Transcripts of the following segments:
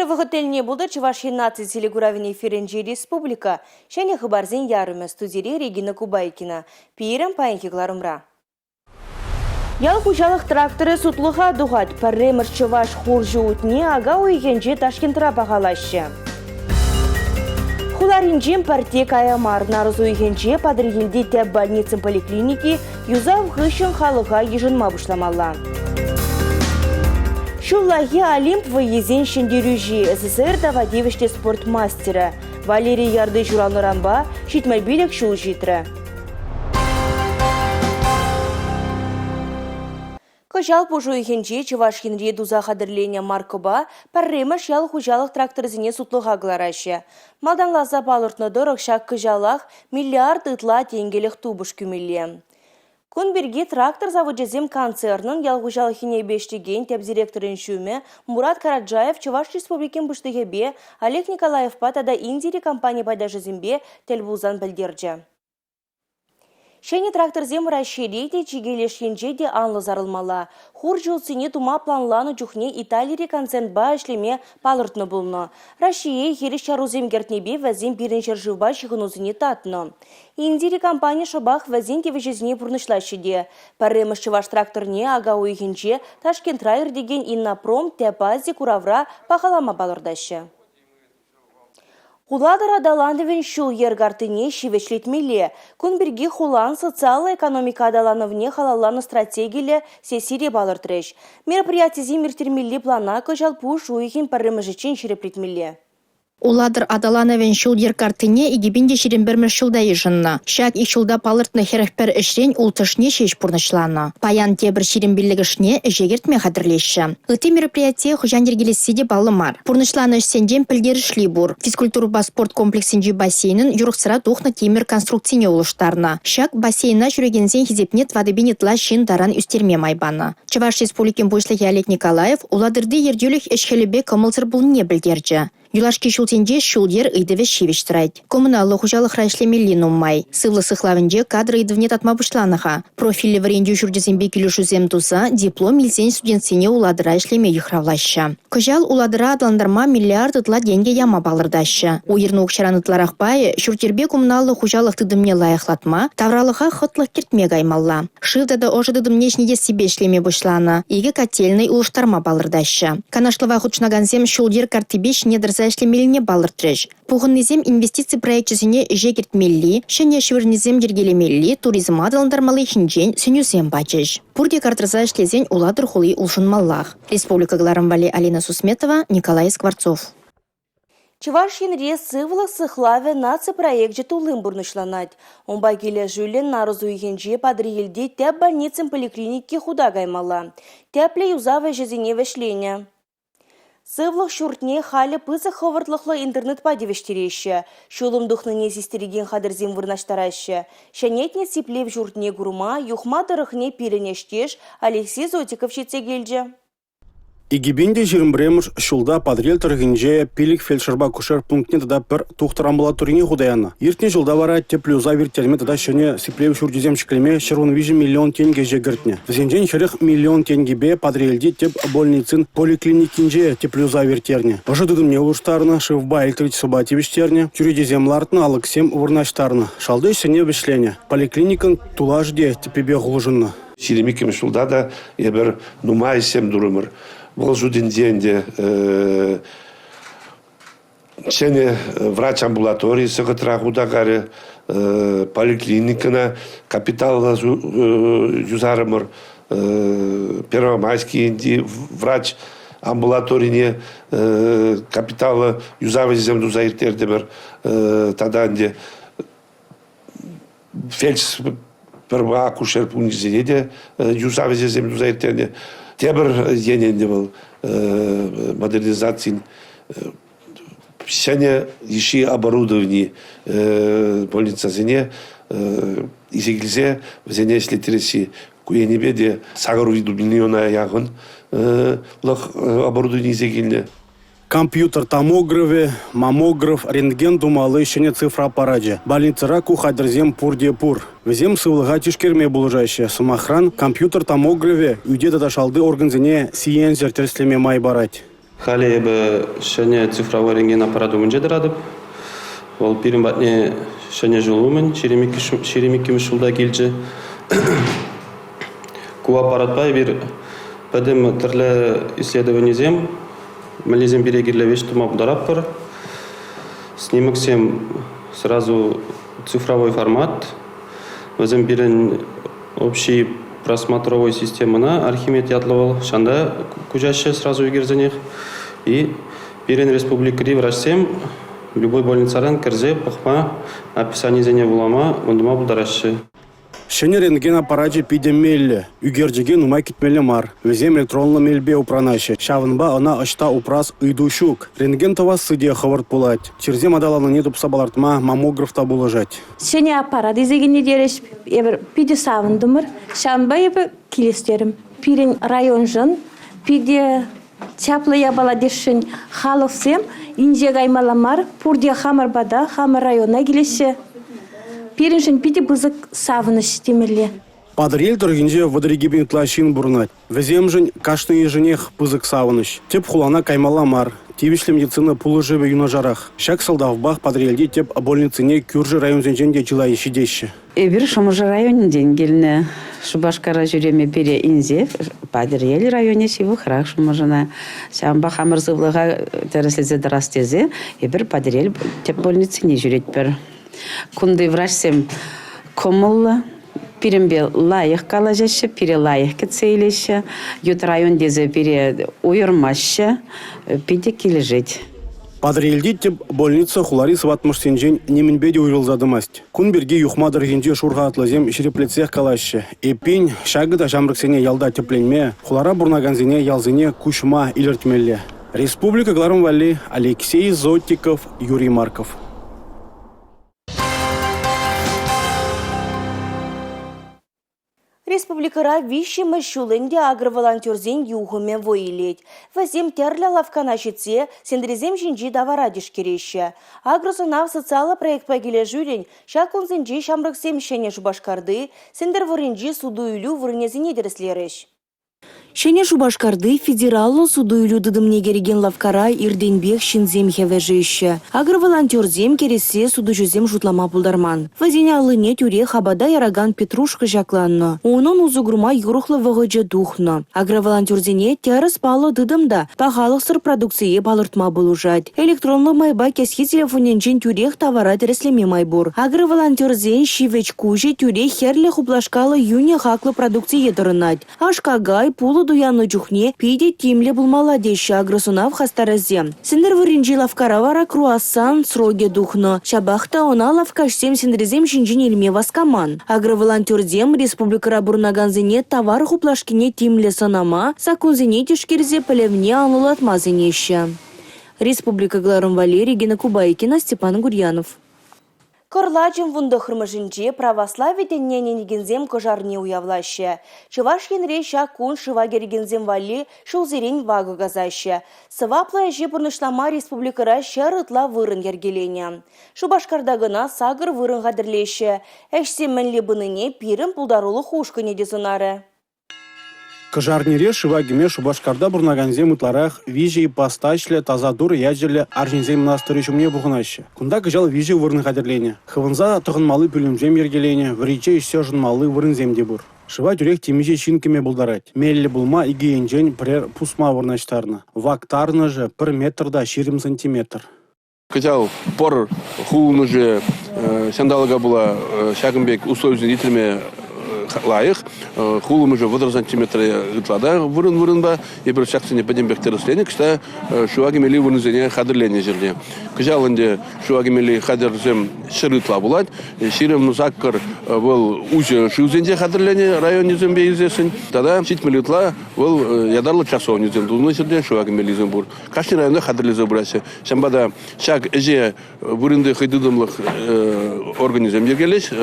Вӑхӑт тӗлне пултӑр Чӑваш Ен наци телекуравӗн эфирӗнчи республика ҫӗнӗ хыпарсен ярӑмӗ студире Регина Кубайкина. Пирӗн паянхи кӑларӑмра. Ял хуҫалӑх тракторӗ сутлӑха тухать. Пӗрремӗш чӑваш хурҫӑ утне ака уйӑхӗнче Ташкентра пахалаҫҫӗ. Хуларинчен пӗртте кая мар. Нарӑс уйӑхӗнче Патӑрьелти тӗп больницӑн поликлиники юсав хыҫҫӑн халӑха йышӑнма пуҫламалла. Ҫуллахи Олимп вӑййисен ҫӗнтерӳҫи, СССР тава тивӗҫлӗ спорт мастерӗ Валерий Ярды ҫуралнӑранпа 75 ҫул ҫитрӗ. Кӑҫал пуш уйӑхӗнче Чӑваш Енре туса хатӗрленӗ маркӑпа пӗрремӗш ял хуҫалӑх тракторӗсене сутлӑха кӑлараҫҫӗ. Малтанласа палӑртнӑ тӑрӑх, ҫак кӑҫалах миллиард ытла тенкӗлӗх тупӑш кӳмелле. Кун пирки трактор завочӗсем концернӑн ял хуҫалӑх енӗпе ӗҫлекен тӗп директорӗн ҫумӗ Мурат Караджаев Чӑваш Республикин Пуҫлӑхӗпе Олег Николаевпа тата Индири компани пайташӗсемпе тӗл пулсан пӗлтерчӗ. Ҫӗнӗ тракторсем Раҫҫейре те, чикӗ леш енче те анлӑ сарӑлмалла. Хурҫӑ утсене тума планланӑ чухне Италири концернпа ӗҫлеме палӑртнӑ пулнӑ. Раҫҫее хирӗҫ чарусем кӗртнипе вӗсем пирӗн ҫӗршывпа ҫыхӑнусене татнӑ. Индири компани шӑпах вӗсен тивӗҫӗсене пурнӑҫлаҫҫӗ те. Пӗрремӗш чӑваш тракторне ака уйӑхӗнче Ташкентра иртекен Иннопром Тӗп Ази куравра пахалама палӑртаҫҫӗ. Улатӑр аталанӑвӗн ҫул-йӗр карттине ҫивӗчлетмелле. Кун пирки хулан социаллӑ экономика аталанӑвне халалланӑ стратегиллӗ сессире палӑртрӗҫ. Мероприятисем ирттермелли плана кӑҫал пуш уйӑхӗн пӗрремӗшӗччен ҫирӗплетмелле. Улатӑр аталанӑвӗн ҫул-йӗр карттине 2021-мӗш ҫулта йышӑннӑ. Ҫак ик ҫулта палӑртнӑ 41 ӗҫрен улттӑшне ҫеҫ пурнӑҫланӑ. Паян тепӗр 25-ӗшне ӗҫе кӗртме хатӗрлеҫҫӗ. Ытти мероприятие хӑҫан йӗркелесси те паллӑ мар. Пурнӑҫланӑ ӗҫсенчен пӗлтерӗшли пур. Физкультурӑпа спорт комплексӗнчи бассейнӑн юрӑхсӑра тухнӑ тимӗр конструкцине улӑштарнӑ. Ҫак бассейна ҫӳрекенсен хисепне 4 пин ытла ҫын таран ӳстерме май панӑ. Чӑваш Республикин Пуҫлӑхӗ Олег Николаев Улатӑрти ертӳлӗх ӗҫ-хӗлӗпе кӑмӑлсӑр пулнине пӗлтерчӗ. Юлашки ҫулсенче ҫул-йӗр ыйтӑвӗ ҫивӗч тӑрать. Коммуналлӑ хуҫалӑхра ӗҫлемелли нумай. Сывлӑх сыхлавӗнче кадр ыйтӑвне татма пуҫланӑ-ха. Профильлӗ вӗрентӳ ҫурчӗсемпе килӗшӳсем туса диплом илсен студентсене Улатӑра ӗҫлеме йыхравлаҫҫӗ. Кӑҫал Улатӑра аталантарма миллиард ытла тенкӗ яма палӑртаҫҫӗ. Уйӑрнӑ укҫаран ытларах пайӗ ҫурт-йӗрпе коммуналлӑ хуҫалӑх тытӑмне лайӑхлатма, тавралӑха хӑтлӑх кӗртме каймалла. Шыв тата ӑшӑ тытӑмне ҫӗнетессипе ӗҫлеме пуҫланӑ. Икӗ котельнӑй улӑштарма палӑртаҫҫӗ. Канашлӑва хутшӑнакансем ҫул-йӗр карттипе ҫине тӑрса ӗҫлемеллине палӑртрӗҫ. Пухӑннисем инвестици проекчӗсене ӗҫе кӗртмелли, ҫӗнӗ ӗҫ вырӑнӗсем йӗркелемелли, туризма аталантармалли ҫинчен сӗнӳсем пачӗҫ. Пурте кар тӑрса ӗҫлесен Улатӑр хули улшӑнмаллах. Республика кӑларӑм валли Алина Сусметова, Николай Скворцов. Чӑваш Енре сывлӑх сыхлавӗ наци проекчӗ туллин пурнӑҫланать. Унпа килӗшӳллӗн нарӑс уйӑхӗнче Патӑрьелти тӗп больницӑн поликлиники хута каймалла. Тӗплӗ юсав ӗҫӗсене вӗҫленӗ. Сывлӑх ҫуртне халӗ пысӑк хӑвӑртлӑхлӑ интернетпа тивӗҫтереҫҫӗ. Ҫулӑм тухнине систерекен хатӗрсем вырнаҫтараҫҫӗ. Ҫӗнетнӗ сиплев ҫуртне курма Юхма тӑрӑхне пирӗн ӗҫтеш Алексей Зотиков ҫитсе килчӗ. 2021-мӗш ҫулта Патӑрьел тӑрӑхӗнче 5 фельдшерпа акушер пунктне тата пӗр тухтӑр амбулаторине хута янӑ. Иртнӗ ҫулта вара тӗплӗ юсав ирттерме тата ҫӗнӗ сиплев ҫурчӗсем ҫӗклеме 113 миллион тенкӗ ӗҫе кӗртнӗ. Вӗсенчен 40 миллион тенкӗпе Патӑрьелти тӗп больницӑн поликлиникинче тӗплӗ юсав ирттернӗ. Ӑшӑ тытӑмне улӑштарнӑ, шывпа, электричествӑпа тивӗҫтернӗ, чӳречесем лартнӑ, алӑксем вырнаҫтарнӑ. Шалти ӗҫсене вӗҫленӗ. Поликлиникӑн тулашӗ те тӗппипех улшӑннӑ. 22-мӗш ҫулта та эпир нумай ӗҫсем турӑмӑр. Вӑл шутӗнче ӗнтӗ ҫӗнӗ врач амбулаторийӗ Сӑкӑтра хута карӗ, поликлиникӑна капиталлӑ юсарӑмӑр, Первомайскийӗнчи врач амбулаторине капиталлӑ юсав ӗҫӗсем туса ирттертӗмӗр. Тата ӗнтӗ фельдшер акушер пункчӗсене те юсав ӗҫӗсем туса ирттернӗ. Тепӗр енӗ ӗнтӗ вӑл модернизацин ҫӗнӗ йышши оборудовани больницӑсене илсе килсе вӗсене ӗҫлеттересси. Ку енӗпе те 8 миллиона яхӑн лӑх оборудовани илсе килнӗ. Компьютер томографӗ, маммограф, рентген тумалли ҫӗнӗ цифра аппарачӗ. Больницӑра ку хатӗрсем пурте пур. Вӗсем сывлӑха тишкерме пулӑшаҫҫӗ. Сӑмахран, компьютер томографӗ ӳте тата шалти органсене сиенсӗр тӗрӗслеме май парать. Халӗ эпӗ ҫӗнӗ цифровой рентген аппарат умӗнче тӑратӑп. Вӑл пирӗн патне ҫӗнӗ ҫул умӗн, 22-мӗш ҫулта килчӗ. Ку аппаратпа эпир пӗтӗм тӗрлӗ исследованисем, мӗнлисем пире кирлӗ веҫ тума пултаратпӑр. Снимоксем сразу цифровой формат. Вӗсем пирӗн общий просмотровой системӑна Архимед ятлӑ вӑл, ҫанта куҫаҫҫӗ сразу ӳкерсенех. И пирӗн республикӑри врачсем любой больницаран кӗрсе пӑхма, описанисене вулама, ун тума пултараҫҫӗ. Ҫӗнӗ рентген аппарачӗ питӗ меллӗ. Ӳкерчӗке нумай кӗтмелле мар. Вӗсем электронлӑ мелпе упранаҫҫӗ. Ҫавӑнпа ӑна ӑҫта упрас ыйту ҫук. Рентген тӑвасси те хӑвӑрт пулать. Чирсем аталаннине тупса палӑртма маммограф та пулӑшать. Ҫӗнӗ аппарат илсе килнӗ терӗҫ. Эпир питӗ савӑнтӑмӑр. Ҫавӑнпа эпӗ килес терӗм. Пирӗн районшӑн питӗ чаплӑ япала тесшӗн халӑхсем инҫе каймалла мар, пурте хамӑр пата, хамӑр района килеҫҫӗ. Пирӗншӗн питӗ пысӑк савӑнӑҫ темелле. Патӑрьел тӑрӑхӗнче 32 пин ытла ҫын пурӑнать. Вӗсемшӗн кашнийӗшӗнех пысӑк савӑнӑҫ. Тӗп хулана каймалла мар, тивӗҫлӗ медицина пулӑшӑвӗ юнашарах. Ҫак сӑлтавпах Патӑрьелти тӗп больницине кӳршӗ районсенчен те чылай ҫитеҫҫӗ. Эпир Шӑмӑршӑ районӗнчен килнӗ. Шупашкара ҫӳреме пире инҫе, Патӑрьел районӗ ҫывӑхрах Шӑмӑршӑна. Ҫавӑнпа хамӑр сывлӑха тӗрӗслесе тӑрас тесе эпир Патӑрьел тӗп больницине ҫӳретпӗр. Кунти врачсем кӑмӑллӑ, пирӗнпе лайӑх калаҫаҫҫӗ, пире лайӑх кӗтсе илеҫҫӗ. Ют район тесе пире уйӑрмаҫҫӗ. Питӗ килӗшет. Патӑрьелти тӗп больница хулари сыватмӑшсенчен нимӗнпе те уйрӑлса тӑмасть. Кун пирки Юхма тӑрӑхӗнчи шурхатлӑсем ҫирӗплетсех калаҫҫӗ. Эппин, ҫакӑ та ҫамрӑксене ялта тӗпленме, хулара пурӑнакансене ялсене куҫма илӗртмелле. Республика кӑларӑм валли Алексей Зотиков, Юрий Марков. Республикӑра виҫҫӗмӗш ҫул ӗнтӗ агроволонтерсен юхӑмӗ вӑй илет. Вӗсем тӗрлӗ лавккана ҫитсе сентресем ҫинчи тавара тишкереҫҫӗ. Агросӑнав социаллӑ проектпа килӗшӳллӗн ҫак кунсенче ҫамрӑксем Ҫӗнӗ Шупашкарти, Сӗнтӗрвӑрринчи суту-илӳ вырӑнӗсене тӗрӗслерӗҫ. Ҫӗнӗ Шупашкарти федераллӑ суту-илӳ тытӑмне кӗрекен лавккара иртенпех ҫынсем хӗвӗшеҫҫӗ. Агроволонтерсем кӗрессе сутуҫӑсем шутлама пултарман. Вӗсен аллине тӳрех апата яракан петрушка ҫакланнӑ. Унӑн усӑ курма юрӑхлӑ вӑхӑчӗ тухнӑ. Агроволонтерсене тӗрӗс паллӑ тытӑм та пахалӑхсӑр продукцие палӑртма пулӑшать. Электронлӑ майпа кӗсье телефонӗнчен тӳрех тавара тӗрӗслеме май пур. Агроволонтерсен ҫивӗч куҫӗ тӳрех хӗрлӗ хуплашкаллӑ йӳнӗ хаклӑ продукцие тӑрӑнать. Аш-какай, пулӑ туяннӑ чухне питӗ тимлӗ пулмалла теҫҫӗ агросӑнав хастарӗсем. Сӗнтӗрвӑрринчи лавккара вара круассан срокӗ тухнӑ. Ҫапах та ӑна лавккаҫсем сентресем ҫинчен илме васкаман. Агроволонтерсем республикӑра пурӑнакансене тавар хуплашкине тимлӗ сӑнама, саккунсене тишкерсе пӗлӗвне анлӑлатма сӗнеҫҫӗ. Республика кӑларӑм валли Регина Кубайкина, Степан Гурьянов. Кӑрлачӑн 19-мӗшӗнче православи тӗнне ӗненекенсем кӑшарни уявлаҫҫӗ. Чӑваш Енре ҫак кун шыва кӗрекенсем валли ҫулсерен вакӑ касаҫҫӗ. Сӑваплӑ ӗҫе пурнӑҫлама республикӑра 100 ытла вырӑн йӗркеленӗ. Шупашкарта кӑна 8 вырӑн хатӗрлеҫҫӗ. Ӗҫсем мӗнле пынине пирӗн пултарулӑх ушкӑнӗ те сӑнарӗ. Кӑшарнире шыва кӗме Шупашкарта пурӑнакансем ытларах виҫӗ ипостаҫлӗ Таса Турӑ ячӗллӗ арҫынсен мӑнастирӗ ҫумне пухӑнаҫҫӗ. Кунта кӑҫал виҫӗ вырӑн хатӗрленӗ. Хывӑнса тӑхӑнмалли пӳлӗмсем йӗркеленӗ, вӗри чей ӗҫсе ӑшӑнмалли вырӑнсем те пур. Шыва тӳрех темиҫе ҫын кӗме пултарать. Меллӗ пулма икӗ енчен пӗрер пусма вырнаҫтарнӑ. Вак тарӑнӑшӗ 1 метр та 20 сантиметр. Кӑҫал пӑр хулӑнӑшӗ ҫанталӑка пула ҫакӑн пек условисене итлеме лайӑх. Хулӑмӑшӗ 30 сантиметр ытла та вырӑн-вырӑнпа. Эпир ҫаксене пӗтӗмпех тӗрӗсленӗ, кӑҫта шыва кӗмелли вырӑнсене хатӗрленӗ ҫӗрте. Кӑҫал ӗнтӗ шыва кӗмелли хатӗрсем 100 ытла пулать. 28 вӑл уҫӑ шывсенче хатӗрленӗ районӗсемпе илсессӗн. Тата 70 ытла вӑл ятарлӑ часовньӑсем тунӑ ҫӗрте шыва кӗмеллисем пур. Кашни районта хатӗрлесе пыраҫҫӗ. Ҫавӑнпа та ҫак ӗҫе вырӑнти хӑйтытӑмлӑх органӗсем йӗркелӗҫ,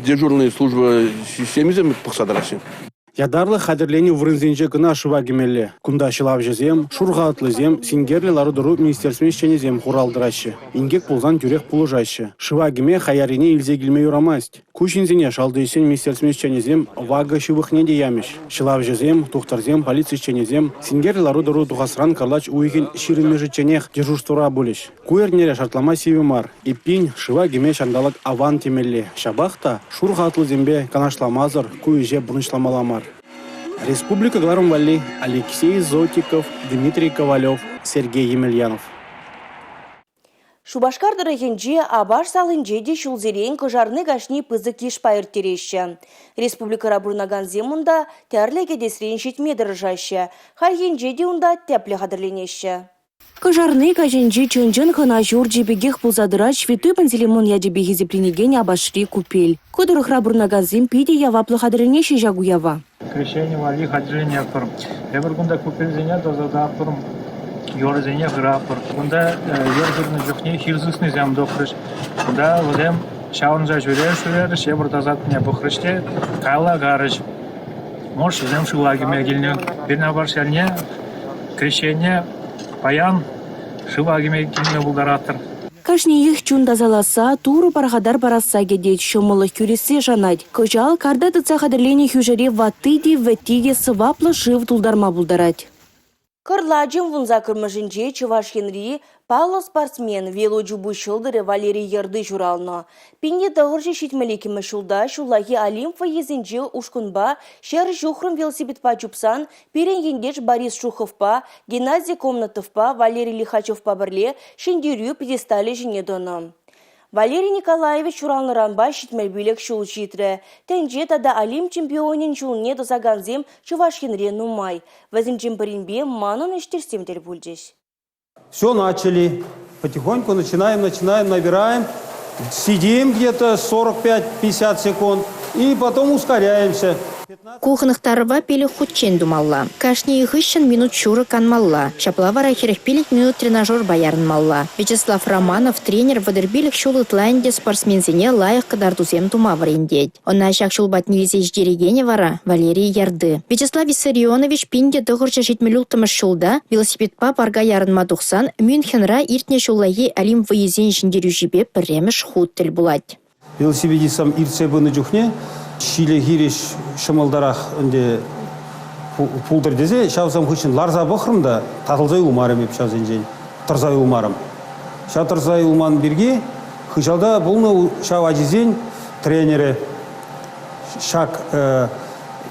дежурнӑй служба системисем пӑхса тӑраҫҫӗ. Ятарлӑ хатӗрленӗ вырӑнсенче кӑна шыва кӗмелле. Кунта ҫӑлавҫӑсем, шур халатлисем, синкерлӗ лару-тӑру министерствин ӗҫченӗсем хурал тӑраҫҫӗ. Инкек пулсан тӳрех пулӑшаҫҫӗ. Шыва кӗме хаяррине илсе килме юрамасть. Ку ҫынсене шалти ӗҫсен министерствин ӗҫченӗсем вакӑ ҫывӑхне те ямӗҫ. Ҫӑлавҫӑсем, тухтӑрсем, полици ӗҫченӗсем синкерлӗ лару-тӑру тухасран кӑрлач уйӑхӗн 20-мӗшӗчченех дежурствӑра пулӗҫ. Ку эрнере шартлама сивӗ мар. Эппин, шыва кӗме ҫанталӑк аван темелле. Ҫапах та шур халатлисемпе канашламасӑр ку ӗҫе пурнӑҫламалла мар. Республика кӑларӑм валли Алексей Зотиков, Дмитрий Ковалев, Сергей Емельянов. Шупашкар тӑрӑхӗнчи Апаш салинче те ҫулсерен Кӑшарни каҫне пысӑк йышпа ирттереҫҫӗ. Республикӑра пурӑнакансем унта тӗрлӗ кӗтесрен ҫитме тӑрӑшаҫҫӗ. Хальхинче те унта тӗплӗ хатӗрленеҫҫӗ. Кӑшарни каҫӗнче чӑн-чӑн хӑна ҫурчӗ пекех пулса тӑрать Ҫветтуй Пантелеймон ячӗпе хисепленекен Апашри купель. Ку тӑрӑхра пурӑнакансем питӗ яваплӑ хатӗрленеҫҫӗ ҫак уява. Крещени валли хатӗрленетпӗр. Эпир кунта купельсене тасататпӑр, юрӑсене хыратпӑр. Кунта юр хырнӑ чухне хир сыснисем тухрӗҫ. Кунта вӗсем ҫаврӑнса ҫӳрерӗҫ, эпир тасатнине пӑхрӗҫ те каялла карӗҫ. Может, вӗсем шыва кӗме килнӗ. Пирӗн Апаш ялне крещение паян шыва кӗме килме пултаратӑр. Кашниех чун тасаласса, Турӑ пархатар парасса кӗтет, ҫӑмӑллӑх кӳрессе шанать. Кӑҫал карта тытса хатӗрленӗ хӳшӗре ватти те, вӗтти те сӑваплӑ шыв тултарма пултарать. Кӑрлачӑн вунсаккӑрмӗшӗнче Чӑваш Енри паллӑ спортсмен, велочупу ҫӑлтӑрӗ Валерий Ерды ҫуралнӑ. 1972 ҫулта ҫуллахи Олимп вӑййисенче ушкӑнпа 100 ҫухрӑм велосипедпа чупсан пирӗн ентеш Борис Шуховпа, Геннадий Комнатовпа, Валерий Лихачевпа пӗрле ҫӗнтерӳ пьедесталӗ ҫине тӑнӑ. Валерий Николаевич ҫуралнӑранпа 75 ҫул ҫитрӗ. Тӗнче тата Олимп чемпионӗн ҫулне тӑсакансем Чӑваш Енре нумай. Вӗсенчен пӗринпе манӑн ӗҫтешсем тӗл пулчӗҫ. Все начали. Потихоньку начинаем, начинаем, набираем. Сидим где-то 45-50 секунд и потом ускоряемся. Ку хӑнӑхтарӑва пилӗк хутчен тумалла. Кашнийӗ хыҫҫӑн минут ҫурӑ канмалла. Ҫапла вара 45 минут тренажерпа ярӑнмалла. Вячеслав Романов тренер 35 ҫул ытла ӗнтӗ спортсменсене лайӑх кӑтартусем тума вӗрентет. Ӑна ҫак ҫул патне илсе ҫитерекенӗ вара Валерий Ярды. Вячеслав Виссарионович 1976 ҫулта велосипедпа парка ярӑнма тухсан Мюнхенра иртнӗ ҫуллахи Олимп вӑййисен ҫӗнтерӳҫипе пӗрремӗш хут тӗл пулать. Велосипедистсем иртсе пынӑ чухне ҫиле хирӗҫ ҫӑмӑлтарах ӗнтӗ пултӑр тесе ҫавсем хыҫҫӑн ларса пӑхрӑм та татӑлса юлмарӑм эп ҫавсенчен, тӑрса юлмарӑм. Ҫав тӑрса юлман пирки хыҫалта пулнӑ ҫав ачисен тренерӗ ҫак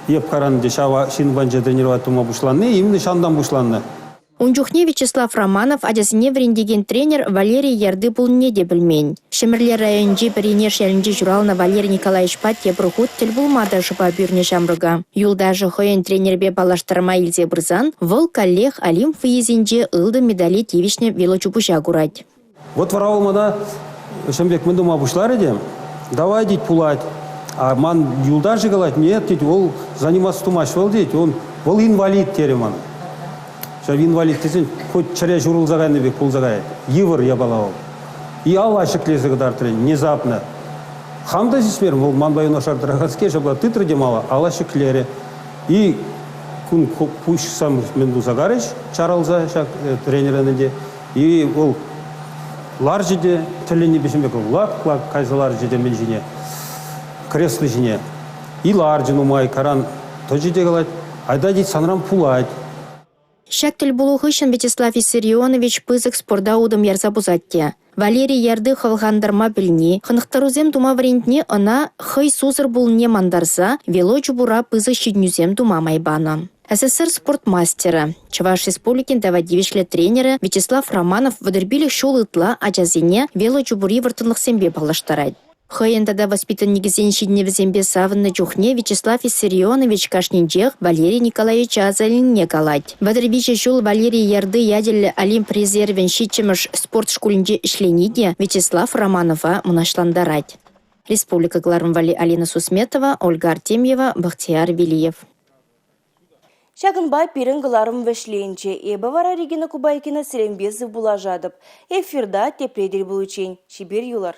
эп каран ҫав ҫын панче тренировать тума пуҫланни именно ҫантан пуҫланнӑ. Ун чухне Вячеслав Романов ачасене вӗрентекен тренер Валерий Ярды пулнине те пӗлмен. Ҫӗмӗрле районӗнчи Пӗренеш ялӗнче ҫуралнӑ Валерий Николаевичпа тепӗр хут тӗл пулма та шӑпа пӳрнӗ ҫамрӑка. Юлташӗ хӑйӗн тренерпе паллаштарма илсе пырсан вӑл каллех Олимп вӑййисенче ылтӑн медале тивӗҫнӗ велочупуҫа курать. Вот вара вӑл мана ҫын пек мӗн тума пуҫларӗ те, давай, тет, пулать. А ман юлташӗ калать, нет, тет, вӑл заниматься тумасть вӑл, тет, он, вӑл инвалид, терӗ ман. Ҫав инвалид тесен, хоть чӗре ҫурӑлса кайнӑ пек пулса каять. Йывӑр япала вӑл. И алла ҫӗклесе кӑтартрӗ внезапно. Хам та сисмерӗм, вӑл манпа юнашар тӑраканскер ҫапла тытрӗ те мала, алла ҫӗклерӗ. И кун пуҫсам мӗн туса карӗҫ, чарӑлса ҫак тренерӑн ӗнтӗ. И вӑл ларчӗ те тӗлӗннипе ҫын пек лак-лак кайса ларчӗ те мӗн ҫине, кресло ҫине. И ларчӗ нумай, каран тӑчӗ те калать, айта тет, санран пулать. Ҫак тӗлпулу хыҫҫӑн Вячеслав Виссарионович пысӑк спорта утӑм ярса пусать те. Валерий Ярды хӑлхантарма пӗлни, хӑнӑхтарусем тума вӗрентни ӑна хӑй сусӑр пулнине мантарса велочупура пысӑк ҫитӗнӳсем тума май панӑ. СССР спорт мастерӗ, Чӑваш Республикин тава тивӗҫлӗ тренерӗ Вячеслав Романов 35 ҫул ытла ачасене велочупури вӑрттӑнлӑхсемпе паллаштарать. Хӑйӗн тата воспитанникӗсен ҫитӗнӗвӗсемпе савӑннӑ чухне Вячеслав Виссарионович кашнинчех Валерий Николаевича аса илнине калать. 33 ҫул Валерий Ярды ячӗллӗ Олимп резервӗн ҫиччӗмӗш спорт шкулӗнче ӗҫлени те Вячеслав Романова мӑнаҫлантарать. Республика кӑларӑм валли Алина Сусметова, Ольга Артемьева, Бахтияр Велиев. Ҫакӑнпа пирӗн кӑларӑм вӗҫленчӗ. Эпӗ вара Регина Кубайкина сирӗнпе сывпуллашатӑп. Эфирта тепре тӗл пуличчен. Чипер юлӑр.